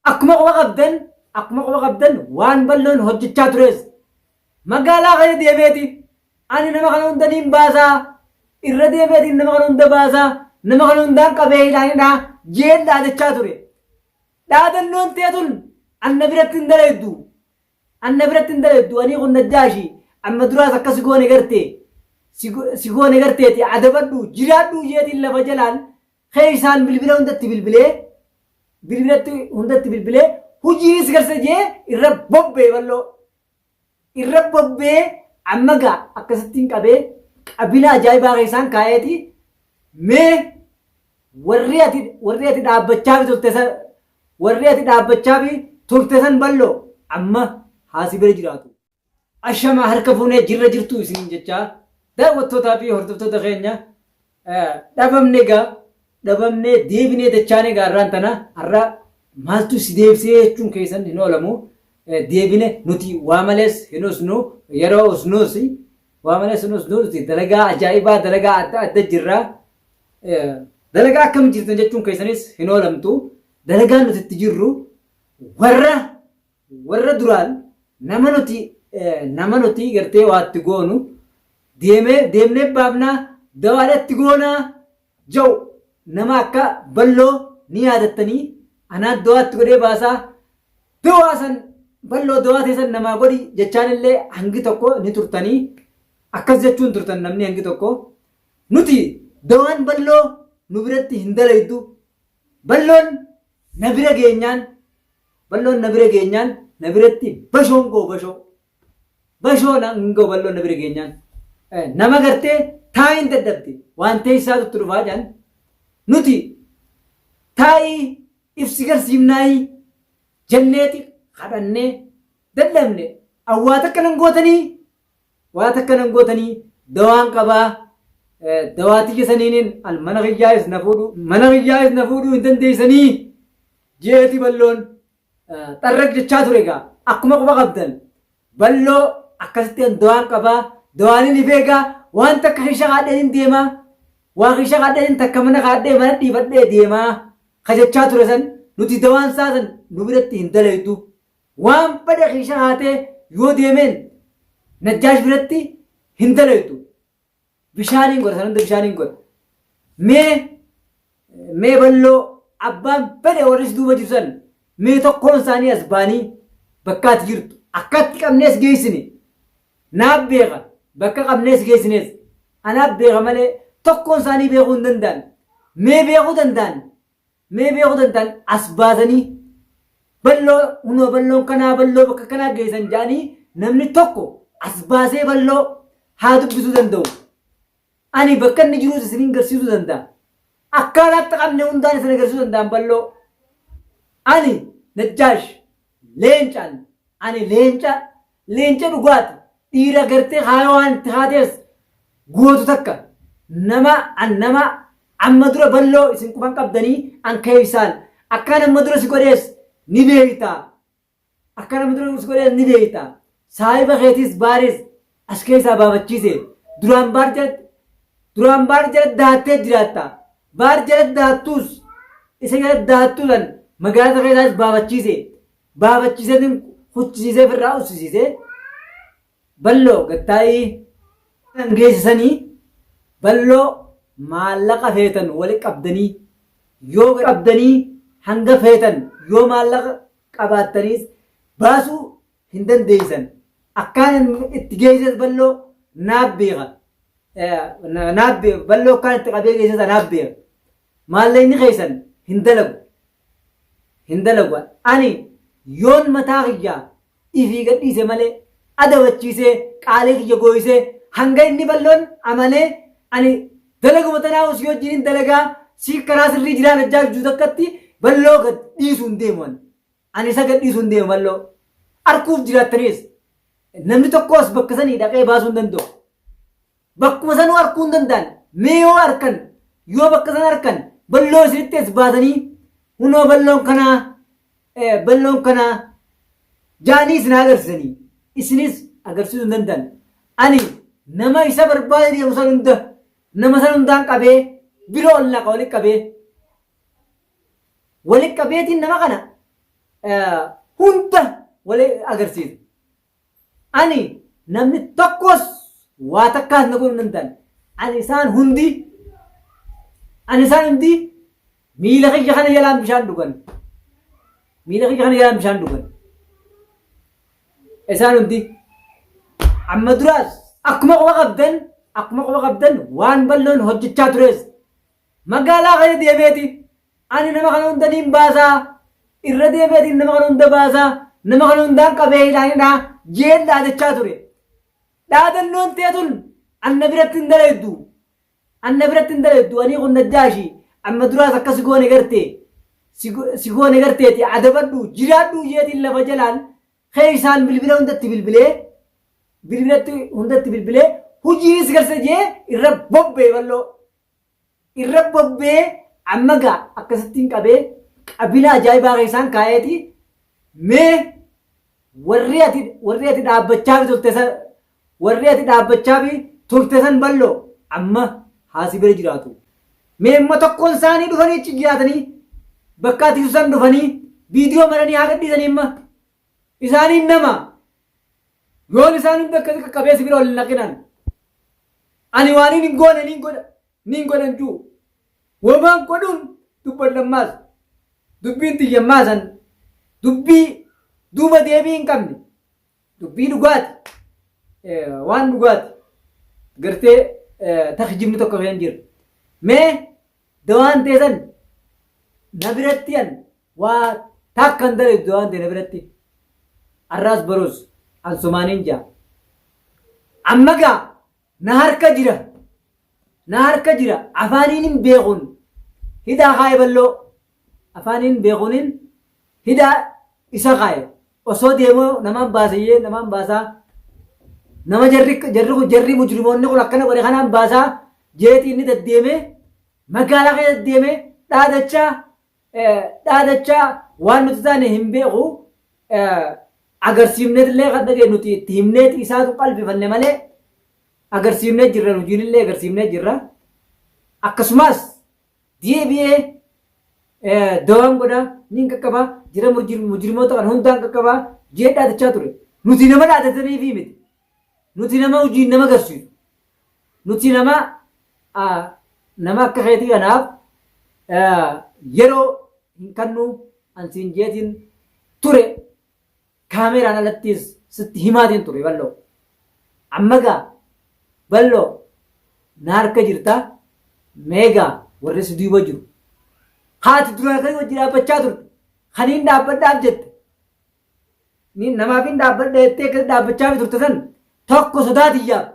Akkuma quba qabdan akkuma quba qabdan waan balloon hojjechaa tures magaalaa keessa deemeeti ani nama kana hunda niin baasaa irra deemeetiin nama kana hunda baasaa nama kana hundaan qabee hidhaan hidhaa jeen dhaadachaa ture. Dhaadannoon tee tun anna biratti hin dalaydu. Anna biratti hin dalaydu anii kun najjaashi amma duraas akka si goone gartee si goone garteeti adabadhu jiraadhu jeetiin lafa jalaan Keeysaan bilbila hundatti bilbilee bilbilatti hundatti bilbilee hujiinis garsa jee irra bobbee balloo irra bobbee amma gaa akkasittiin qabee qabina ajaa'ibaa keessaan kaayeeti mee warri ati warri ati dhaabbachaa fi turte san warri ati dhaabbachaa fi turte san balloo amma haasi bira jiraatu. Ashamaa harka fuunee jirra jirtuu isiniin jechaa daawwattootaa fi hordoftoota keenya dhabamne egaa dhabamnee deebinee dachaan egaa har'aan tana har'a maaltu si deebisee jechuun keessan hin oolamu deebine nuti waa malees hin usnu yeroo usnuus waa malees hin usnu nuti dalagaa ajaa'ibaa dalagaa adda adda jirra dalagaa akkam jirtan jechuun keessanis hin oolamtu dalagaan nuti itti jirru warra Warra duraan nama nuti nama nuti gartee waa itti goonu deemee deemnee baafnaa dawaadha itti goonaa ja'u nama akka balloo ni yaadattanii anaa dawaa itti godhee baasaa dawaa san balloo dawaa teessan namaa godhi jechaan illee hangi tokko ni turtanii akkas jechuun turtan namni hangi tokko nuti dawaan balloo nu biratti hin dalaydu balloon na bira geenyaan Balloon na bira geenyaan na biratti bashoon ga'u bashoo. Bashoo na hin ga'u balloon na bira geenyaan. Nama gartee taa'iin dadhabde waan teessaatu itti dhufaa jedhan nuti taa'ii ibsi garsiifnaayii jenneeti kadhannee dadhabne awwaa takka nan gootanii waa takka nan gootanii dawaan qabaa dawaa tiyya saniinin an mana kiyyaayis na fuudhu mana kiyyaayis na fuudhuu hin dandeessanii Jeeti balloon xarraq jechaa ture egaa akkuma quba qabdan balloo akkasitti an dawaan qabaa dawaanin if eegaa waan takka kiisha kaadheen deemaa waa kiisha kaadheen takka mana kaadhee mana dhiifadhee deemaa ka jechaa ture san nuti dawaan isaa san nu biratti hin dalaydu waan fedhe kiisha kaatee yoo deemeen najjaash biratti hin dalaydu Bishaaniin godha san hunda bishaaniin godha. Mee mee balloo abbaan fedhe warri si duuba jiru san mee tokkoon isaanii as baanii bakka ati jirtu akkatti qabnees geessine naaf beeka bakka qabnees geessinees anaaf beeka malee tokkoon isaanii beekuu hin danda'an mee beekuu danda'an Mee beekuu danda'an as baasanii balloo hunoo balloon kanaa balloo bakka kanaa geessan jedhanii namni tokko as baasee balloo haa dubbisuu danda'u. Ani bakka inni jiruus isiniin garsiisuu danda'a. Akkaataatti qabne hundaan isin agarsiisuu danda'an balloo. Ani Najjaash leencaan ani leenca leenca dhugaati dhiira gartee haaya waan itti haatees gootu takka nama an nama amma dura balloo isin qufan qabdanii an keeysaan akkaan amma dura si godhees ni beeyta akkaan amma dura si godhees ni beeyta saahiba keetiis baaris as keessaa baafachiise duraan baar jalatti duraan baar jalatti daattee jiraatta baar jalatti daattuus isa jalatti daattuu san magaalota keessaas baafachiise baafachiiseetiin huchisiisee firraa ussisiisee Balloo gattaa'ii kan geessisanii balloo maallaqa feetan wali qabdanii yoo qabdanii hanga feetan yoo maallaqa qabaattaniis baasuu hin dandeessan. Akkaan itti geessises balloo naaf beeka. Naaf beeka balloo akkaan itti qabee geessises anaaf beeka. Maallaqni keessan hin dalagu. Hin dalagu. Ani yoon mataa kiyyaa ifii gadhiise malee adabachiisee qaalii kiyya gooyisee hanga inni balloon amanee ani dalaguma tanaa si wajjiniin dalagaa si karaa sirrii jiraan ajjaa jechuu takkatti balloo gad dhiisuu hin deemu ani. Ani isa gad dhiisuu hin deemu balloo. Arkuuf jiraattaniis namni tokkos bakka sanii dhaqee baasuu hin danda'u. Bakkuma sanuu arkuu hin danda'an. Mee yoo arkan, yoo bakka sana arkan, balloo isinitti as baasanii, hunoo balloon kanaa, balloon kanaa, jaanii isin haa agarsiisanii. Isinis agarsiisuu hin danda'an. Ani nama isa barbaade deemu san hunda, nama san hundaan qabee, bira ol naqa walitti qabee. Walitti qabeetiin nama kana hunda walii agarsiisa. Ani namni tokkos waa takkaas na godhuu hin danda'an. Ani isaan hundi ani isaan hundi miila kiyya kana jalaan bishaan dhugan. Miila kiyya kana jalaan bishaan dhugan. Isaan hundi amma duraas akkuma quba qabdan akkuma quba qabdan waan bal'oon hojjechaa tures magaalaa keessa deemeeti ani nama kana hunda niin baasaa irra deemeetiin nama kana hunda baasaa nama kana hundaan qabee hidhaan hidhaa jeen dhaadachaa ture. Dhaadannoon tee tun anna biratti hin dalaydu. Anna biratti hin dalaydu anii kun najjaashi amma duraas akka si goone gartee si goone garteeti adabadhu jiraadhu jeetiin lafa jalaan keeysaan bilbila hundatti bilbilee bilbilatti hundatti bilbilee hujiinis garsa jee irra bobbee balloo irra bobbee amma gaa akkasittiin qabee qabina ajaa'ibaa keessaan kaa'eeti mee warri ati warri ati dhaabbachaa fi turte san warri ati dhaabbachaa fi turte san balloo amma haasi bira jiraatu. Mee immoo tokkoon isaanii dhufanii achi jiraatanii bakka ati san dhufanii viidiyoo maranii haa gadhiisanii imma isaaniin nama yoon isaan hunda akkasi qaqqabee si bira ol hin naqinan ani waan hin goone niin godha niin godhan juu womaan godhuun dubbadhammaas dubbiin tiyyammaa san dubbii duuba deebii hin qabne dubbii dhugaati waan dhugaati gartee takjibni tokko hin jiru mee dawaan teessan na biratti an waa takka hin dalaydu dawaan tee na biratti arraas boruus an sumaaniin jaa amma gaa na harka jira na harka jira afaaniin hin beekuun hidhaa kaa'e balloo afaaniin beekuuniin hidhaa isa kaa'e osoo deemuu namaan baasayyee namaan baasaa nama jarri jarri kun jarri mujrimoonni kun akkana godhe kanaan baasaa jeetii inni deddeemee magaalaa keessa deddeemee dhaadachaa dhaadachaa waan nuti taane hin beeku agarsiifneetillee kan dhageenye nuti itti himneeti isaatu qalbifanne malee agarsiifnee jirra hojiinillee agarsiifnee jirra akkasumas deebi'ee dawaan godha niin qaqqaba jira mujrimoota kan hundaan qaqqaba jee dhaadachaa ture nuti nama dhaadataniifi miti nuti nama hojiin nama agarsiisu nuti nama nama akka keetii kanaaf yeroo hin kannu ansiin jeetiin ture kaameeraan alattis sitti himaatiin ture balloo. Amma gaa balloo na harka jirta meegaa warri si duuba jiru. Haati duraa kan hojii dhaabbachaa turte kaniin dhaabbadhaaf jette. Namaaf hin dhaabbadha jettee akka dhaabbachaa turte san tokko sodaatiyyaaf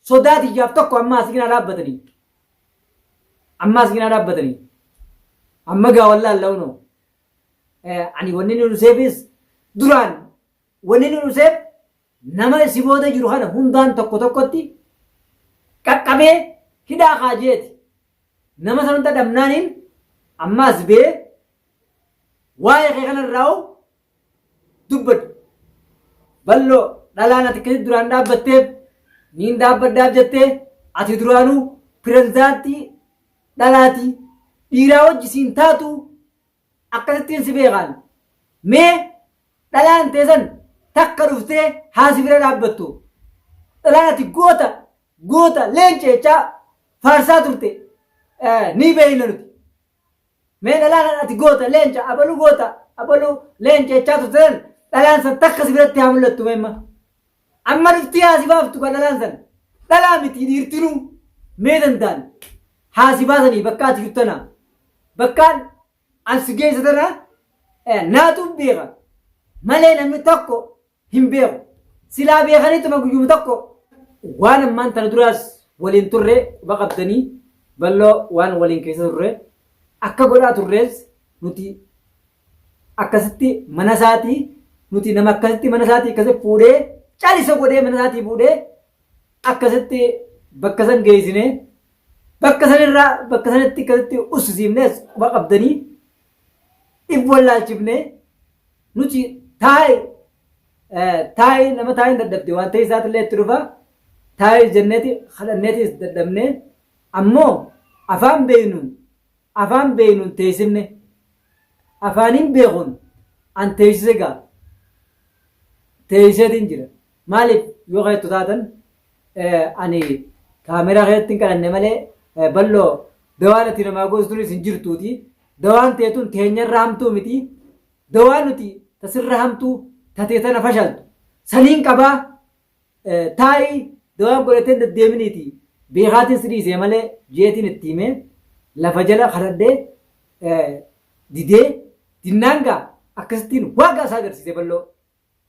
sodaatiyyaaf tokko amma asii kanaa dhaabbatanii. Amma asii kanaa dhaabbatanii. Amma gaa wallaalla'unoo. Ani wanni inni dhuseefis duraan wanni inni dhuseef nama si booda jiru kana hundaan tokko tokkotti qaqqabee hidhaa kaajeeti. Nama san hunda dhabnaaniin ammaas bee waa'ee kee kanarraa dubbadhu. Balloo dhalaan ati akkasitti duraan dhaabbatteef niin dhaabbadhaaf jettee ati duraanuu pirezidaantii dhalaati dhiiraa wajji siin taatu akkasittiin si beekaan mee dhalaan teesan takka dhuftee haa si bira dhaabbattu dhalaan ati goota goota leenca jechaa faarsaa turte ni beeyna nuti mee dhalaan ati goota leenca abaluu goota abaluu leenca jechaa turte san dhalaan san takka si biratti haa mul'attu meemma Amma dhuftii haa si baaftu kan dhalaan san. Dhalaa miti dhiirtinuu mee danda'an haa si baasanii bakka ati jirtu tana. Bakkaan an si geessa tana naatu beeka. Malee namni tokko hin beeku. Silaa beekaniituma guyyuma tokko waan ammaan tana duraas waliin turre quba qabdanii balloo waan waliin keessa turre akka godhaa turres nuti akkasitti mana isaatii nuti nama akkasitti mana isaatii akkasitti fuudhee calisa godhee mana isaatii fuudhee akkasitti bakka san geessinee bakka sanirraa bakka sanatti akkasitti ussisiifnees quba qabdanii if wallaalchifnee nuti taa'e taa'e nama taa'een dadhabde waan ta'e isaatillee itti dhufa taa'e jenneeti kadhanneetis dadhabnee ammoo afaan beeknuun afaan beeknuun teessifne afaaniin beekuun An teessise gaa teessiseetiin jira. Maaliif yoo keettu taatan ani kaameraa keessatti hin kadhanne malee bal'oo dawaan ati namaa gootu tunis hin jirtuuti. Dawaan teetun teenyarra hamtuu miti. Dawaan nuti tasirra hamtuu tatee tana fashaltu. Saniin qabaa Taa'i dawaan godhatee hin deddeeminiiti beekaatiin si dhiisee malee jeetiin itti himee lafa jala kadhadhee didee dinnaan gaa akkasittiin waagaa isaa agarsiise balloo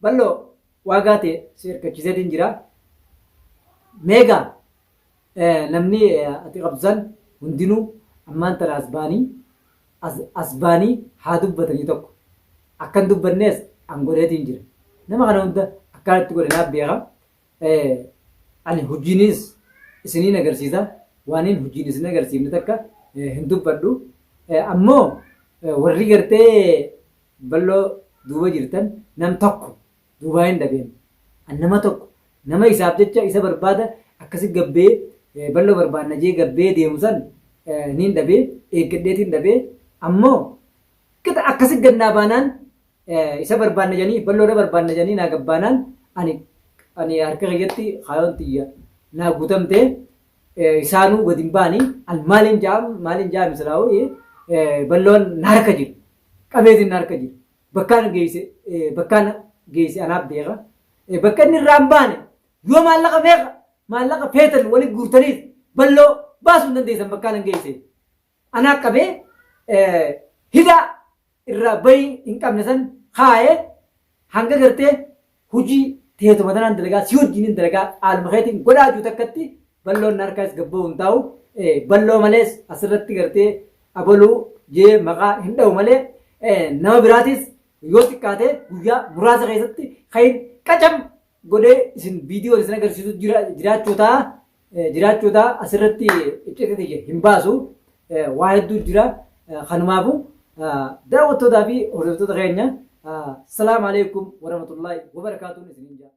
balloo waagaa ta'e si hirkachiiseetiin jira. Meegaa namni ati qabdu san hundinuu ammaan tana as ba'anii as ba'anii haa dubbatanii tokko. Akka hin dubbannees an godheetiin jira. Nama kana hunda akkaan itti godhe naaf beeka. Ani hojiinis isiniin agarsiisa. Waaniin hojiin isin agarsiifne takka hin dubbadhu. Ammoo warri gartee balloo duuba jirtan nam tokko duubaa hin dhabeen. An nama tokko nama isaaf jecha isa barbaada akkasi gabbee balloo barbaanna jee gabbee deemu san niin dhabee eeggadheetiin dhabee ammoo qixa akkasi gannaa baanaan isa barbaanna jedhanii balloodha barbaanna jedhanii naa gabbaanaan ani ani harka kiyyatti kaayoon tiyya naa guutamte isaanuu gadi hin baani an maaliin jaam maaliin jaam silaa'u balloon na harka jira qabeetiin na harka jira bakkaan geesse bakkaan geesse anaaf beeka bakka inni irraa hin baane yoo maallaqa meeqa maallaqa feetan wali guurtaniif balloo baasuu hin dandeessan bakkaan hin geesse anaa qabee hidhaa irraa bayii hin qabne san kaa'ee hanga gartee hujii teetuma tanaan dalagaa si wajjin hin dalagaa haaluma keetiin godhaa jiru takkatti balloon na harkaas gabba'u hin taa'u balloo malees asirratti gartee abaluu jee maqaa hin dha'u malee nama biraatis yoo xiqqaate guyyaa muraasa keessatti kan qacam godhee isin viidiyoon isin agarsiisu jiraachuu ta'a. Jiraachuu ta'a asirratti iccitii tiyya hin baasu waa hedduu jira. Kanumaafu daawwattootaa fi hordoftoota keenya salaamu alaikum warahmatullahi wabarakaatuun isiniin jaa.